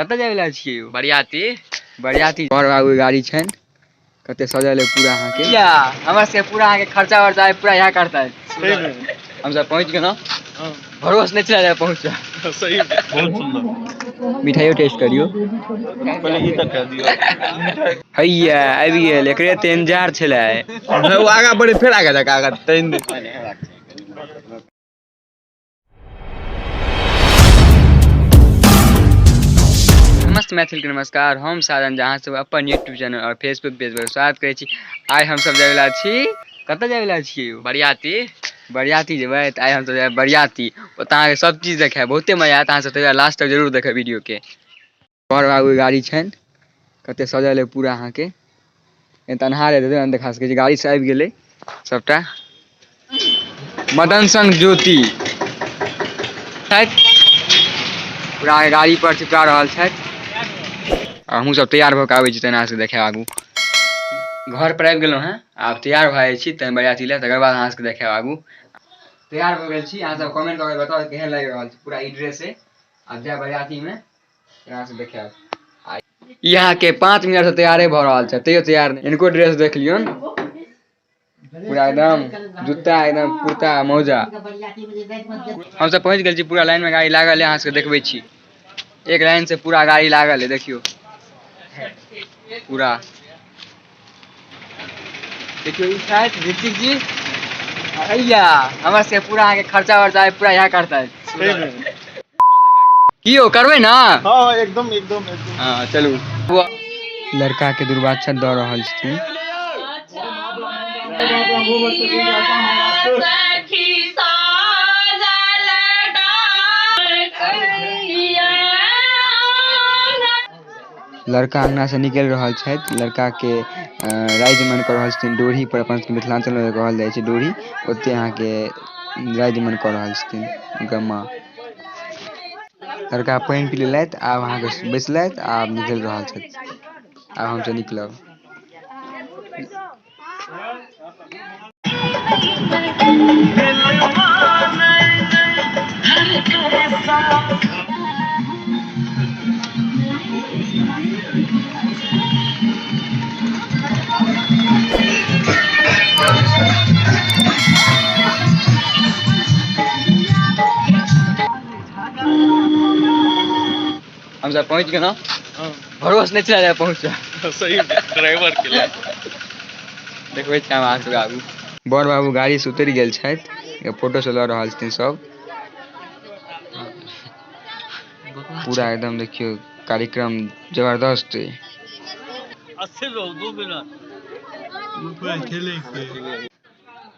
कतऽ जाय वला छियै यौ? बरियाती। बरियाती। बड़ बाबू गाड़ी छनि, कते सजल है पूरा अहाँके। या हमरा सबके पूरा अहाँके खर्चा वर्चा पूरा इएह करतै। हमसब पहुँच गेलहुँ, भरोस नहि छलै पहुँच। सही, बहुत सुंदर। मिठाइयो टेस्ट करियौ। पहिले ई तऽ कह दियौ। हैया आबि गेल, एकरे तऽ इंतजार छलै। ओ आगाँ बढ़े फेर आगाँ जाके आगाँ तैन दे। नमस्ते मैथिल के नमस्कार, हम साधन जहाँ सब अपन यूट्यूब चैनल और फेसबुक पेज पर स्वागत करै छी। आइ हम सब जाय वला छी, कतऽ जाय वला छियै यौ? बरियाती। बरियाती जेबै तऽ आइ हम सब जायब बरियाती। ओतऽ अहाँके सब चीज देखायब, बहुते मजा आयत। अहाँ सब तैयार लास्ट तक जरूर देखब वीडियो के। बड़ बाबू गाड़ी छनि, कते सजल है पूरा अहाँके। एतऽ अन्हार है, नहि देखा सकै छी। गाड़ी से आबि गेलै सबटा। मदन संग ज्योति छथि, पूरा गाड़ी पर चिपका रहल छथि। हमहूँ सब तैयार भऽ कऽ आबै छी तहन अहाँ सबके देखायब आगू। घर पर आबि गेलहुँ हेँ, आब तैयार भऽ जाइ छी तहन बरियाती लए, तकर बाद अहाँ सबके देखायब आगू। तैयार भऽ गेल छी, अहाँ सब कमेंट कऽ के बताउ केहन लागि रहल छै पूरा ई ड्रेस है। आब जायब बरियातीमे, अहाँ सब देखायब। आ ई अहाँके 5 मिनट से तैयारे भऽ रहल छै, तैयो तैयार नहि। इनको ड्रेस देख लियौन, पूरा एकदम जूता एकदम कुर्ता मौजा। हमसब पहुँच गेल छी, पूरा लाइन में गाड़ी लागल है। अहाँ सबके देखबै छी, एक लाइन से पूरा गाड़ी लागल है। देखियौ पूरा, देखियौ ई छथि ऋतिक जी। हैया हमरा सबके पूरा अहाँके खर्चा वर्चा पूरा इएह करतै। की यौ करबै ना? हाँ एकदम एकदम एकदम। हाँ चलू। लड़का के दुर्वाक्षत दऽ रहल छथिन। लड़का अंगना से निकलि रहल छथि। लड़का के राजमन कऽ रहल छथिन डोरी पर। अपन सबके मिथिलांचल में कहल जाइ छै डोरी, ओते अहाँके राजमन कऽ रहल छथिन हुनकर माँ। लड़का पानि पी लेलथि, आब अहाँके बैसलथि, आब निकलि रहल छथि। आब हमसब निकलब। हमसब पहुँच गेलहुँ, भरोस नहि छलै पहुँच। सही, ड्राइवर के लिए देखबै छी हम अहाँ सबके आगू। बड़ बाबू गाड़ी से उतरि गेल छथि, फोटो से लऽ रहल छथिन सब। पूरा एकदम देखियौ कार्यक्रम जबरदस्त है।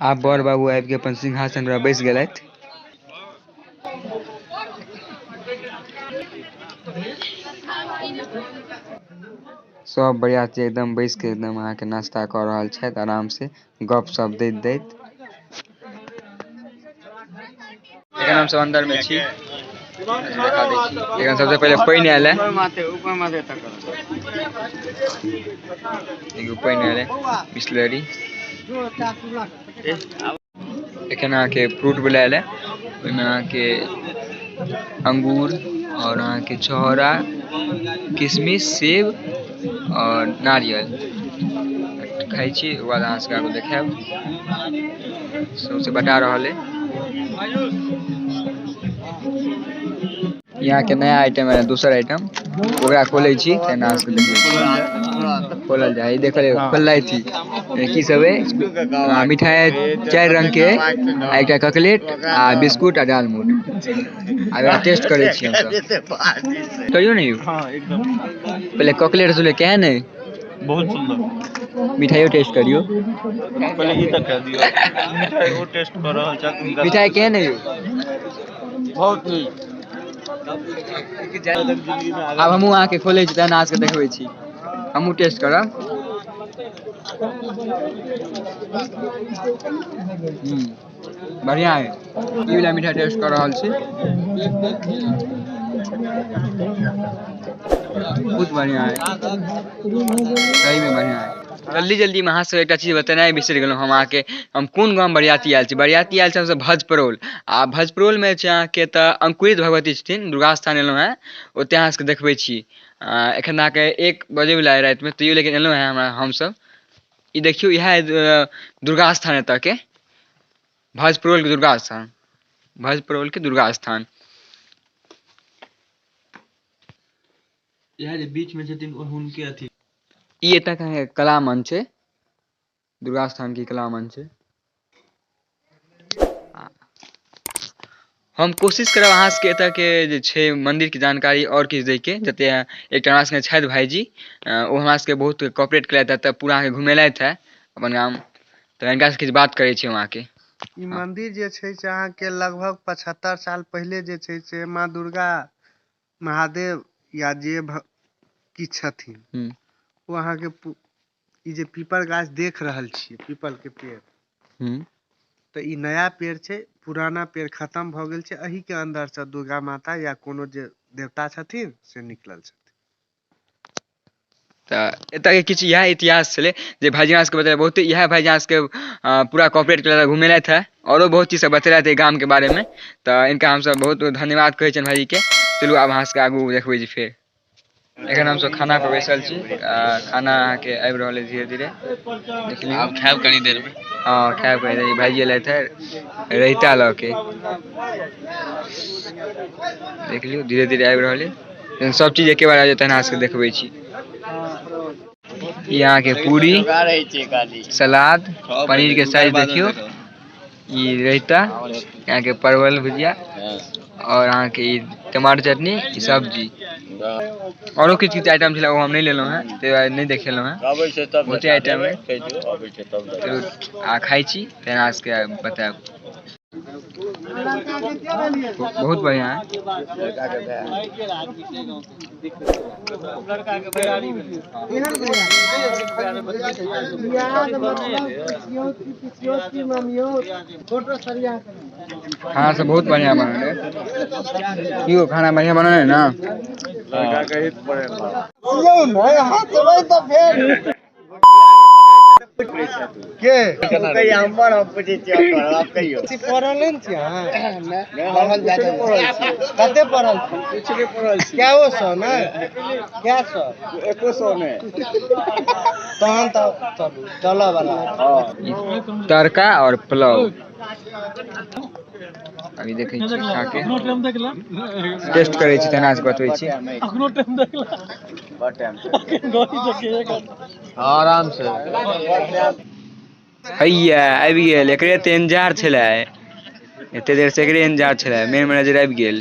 आब बड़ बाबू आबि के अपन सिंहासन पर बैस गेलथि। सब बरियाती एकदम बैस के एकदम अहाँके नाश्ता कऽ रहल छथि आराम से, गप सप दैत दैत। एखन हमसब अंदर में छी, देखा दै छी। एखन सबसे पहिले पानि आयल है, एगो पानि आयल है बिसलरी। एखन अहाँके फ्रूट वाला आयल है, ओहिमे अहाँके अंगूर और अहाँके छहोरा, किशमिश, सेब और नारियल खाइ छी। ओकर बाद अहाँ सबके आगू देखायब। सबसे बटा रहल है। यहाँ के नया आइटम है, दोसर आइटम, ओकरा खोलै छी तहन अहाँ सबके देखबै छी। खोलल जाय, देखल खोललै छी की सब है। मिठाई 4 रंग के, आ एकटा ककलेट आ बिस्कुट आ दालमोट। आ एकरा टेस्ट करै छी हमसब। कहियौ ने यौ। हाँ एकदम। पहिले ककलेट सुनले केहन है? बहुत सुंदर। मिठाइयो टेस्ट करियौ। पहिले ई तऽ कह दियौ। मिठाई ओ टेस्ट कऽ रहल छथि हुनका। मिठाई केहन है यौ? बहुत नीक। आब हमहूँ अहाँके खोलै छी तहन अहाँ सबके देखबै छी, हमहूँ टेस्ट करब। बढ़िआँ है। ई वाला मिठाई टेस्ट कऽ रहल छी, बहुत बढ़िआँ है, सही में बढ़िआँ है। जल्दी जल्दीमे अहाँसँ एकटा चीज बतेनाइ बिसरि गेलहुँ हम अहाँके। हम कोन गाम बरियाती आयल छी? बरियाती आयल छी हमसभ भजपरौल। आ भजपरौलमे छै अहाँके तऽ अंकुरित भगवती छथिन, दुर्गा स्थान एलहुँ हेँ, ओतहि अहाँ सबके देखबै छी। एखन अहाँके 1 बजैवला अइ रातिमे, तैयो लेकिन एलहुँ हेँ हमरा हमसभ। ई देखियौ, इएह दुर्गा स्थान एतऽके, भजपरौलके दुर्गा स्थान, भजपरौलके दुर्गा स्थान। इएह जे बीच में छथिन ओ हुनके अथी। ई एतऽ के कला मंच छै, दुर्गा स्थान के कला मंच छै। हम कोशिश करब अहाँ सबके एतऽ के जे छै मंदिर के जानकारी आओर किछु दैके, जते एकटा हमरा सबके छथि भाईजी, ओ हमरा सबके बहुत कोऑपरेट केलथि, एतऽ पूरा अहाँके घुमेलथि हे अपन गाम, तऽ हिनका से किछु बात करै छी हम अहाँके। ई मंदिर जे छै से अहाँके लगभग 75 साल पहिले जे छै से माँ दुर्गा महादेव या जे किछु छथिन ओ अहाँके ई जे पीपर गाछ देख रहल छियै, पीपल के पेड़, तऽ ई नया पेड़ छै, पुराना पेड़ खत्म भऽ गेल छै। एही के अंदर से दुर्गा माता या कोनो जे देवता छथिन से निकलल छथिन। तऽ एतऽ के किछु इएह इतिहास छलै जे भाईजी हमरा सबके बतेलथि। बहुते इएह भाईजी हमरा सबके पूरा कोऑपरेट केलथि, घुमेलथि हे, औरो बहुत चीज सब बतेलथि एहि गामके बारेमे। तऽ इनका हमसब बहुत बहुत धन्यवाद कहै छियनि भाईजीके। चलू आब अहाँ सबके आगू देखबै छी। फेर एखन हमसब खाना पर बैसल छी, खाना अहाँके आबि रहल अइ धीरे धीरे, देख लियौ। आब खायब कनी देर मे। हँ, खायब कनी देर। भाईजी एलथि हे रायता लऽ के, देख लियौ, धीरे धीरे आबि रहल अइ। सब चीज एके बार आबि जायत तहन अहाँ सबके देखबै छी। ई अहाँके पूरी, सलाद, पनीर के साइज देखियौ, ई रायता, अहाँके परवल भुजिया और अहाँके ई टमाटर चटनी, ई सब्जी, औरो किछु किछु आइटम छलै, ओ हम नहि लेलहुँ हेँ, ताहि दुआरे नहि देखेलहुँ हेँ। बहुते आइटम अइ। आ खाइ छी तहन अहाँ सबके बतायब। बहुत बढ़िया है। खाना सब बहुत बढ़िया बनल है। की खाना बढ़िया बनल है ना? के पढ़ल नहि छी अहाँ? कते पढ़ल छी? कएओ सौ ने? कए सौ? तहन तऽ चलू, चलऽ वाला। तड़का और पुलाव अभी देखै छी, खा के टेस्ट करै छी, तेना से बतबै छी। आराम से हैया आबि गेल, एकरे तऽ इंतजार छलै, एते देर से एकरे इंतजार छलै, मेन मैनेजर आबि गेल।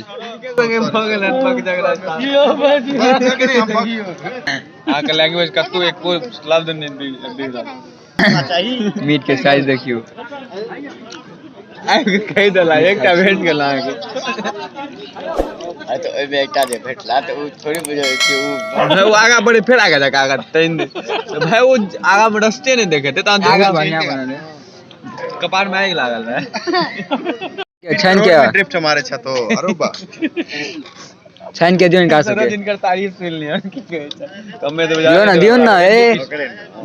अहाँके लैंग्वेज कतौ एको शब्द नहि बिगड़ल। मीट के साइज देखियौ। आबि कऽ कहि देला, एकटा भेट गेल अहाँके। तऽ ओहिमे एकटा जे भेटला तऽ ओ थोड़े बुझै छै ओ। भाई ओ आगा बढ़े फेर आगा जाके आगा तैन दे, भाई ओ आगा में रस्ते नहीं देखे थे, तहन बहुत बढ़िया बनल है। कपार में आगि लागल रहे। छानि के ड्रिफ्ट मारे छ तो अरे बा, छानि के दियौ हिनका सबके। जिनकर तारीफ सुनि लिअ, की कहै छै, कमे देबै। दियौ ना, दियौ ना। ए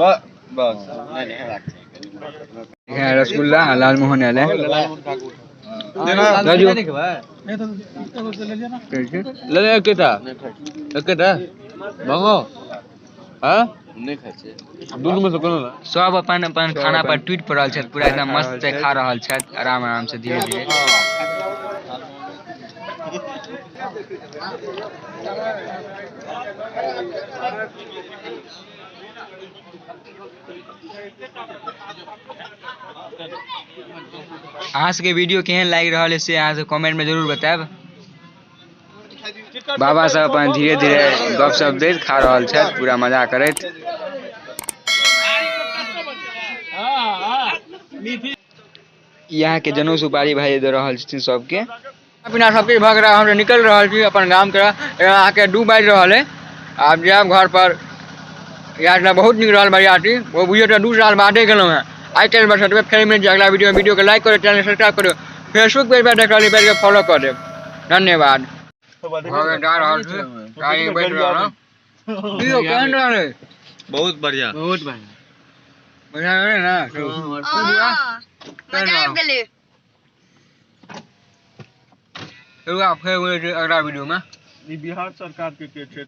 बस बस। एखन रसगुल्ला आ लालमोहन आयल है। दऽ दियौ। ले ले एकेटा एकेटा मंगो। हाँ, नहि खाइ छै दुनू में से कोनो ना। सब अपन अपन खाना पर टूटि पड़ल छथि, पूरा एकदम मस्त से खा रहल छथि, आराम आराम से, धीरे धीरे। अहाँ सबके वीडियो केहन लागि रहल है से अहाँ सब कमेंट में जरूर बतायब। बाबा सब अपन धीरे धीरे गपशप दैत खा रहल छथि, पूरा मजा करैत। यहाँ के जनउ सुपारी भाई दे रहल छथिन सबके। पीना सब किछु भऽ गेल, हम निकलि रहल छी अपन गामके। अहाँके 2 बाजि रहल अइ, आब जायब घर पर। यार बहुत नीक रहल बरियाती, ओ बुझियौ तऽ 2 साल बादे गेलहुँ हेँ। आइ काल्हि बस एतबे, फेर मिल जाय अगला वीडियो। वीडियोके लाइक करू, चैनल सब्सक्राइब करू, फेसबुक पेज पर देख रहल छी, पेजके फॉलो कऽ देब। धन्यवाद। भऽ गेल, जा रहल छी, गाड़ी में बैठ रहल हँ। वीडियो केहन रहलै? बहुत बढ़िया, बहुत बढ़िया। मजा आबै ने? मजा आबि गेलै। चलू, आब फेर मिलै छै अगला वीडियोमे। ई बिहार सरकार के छै।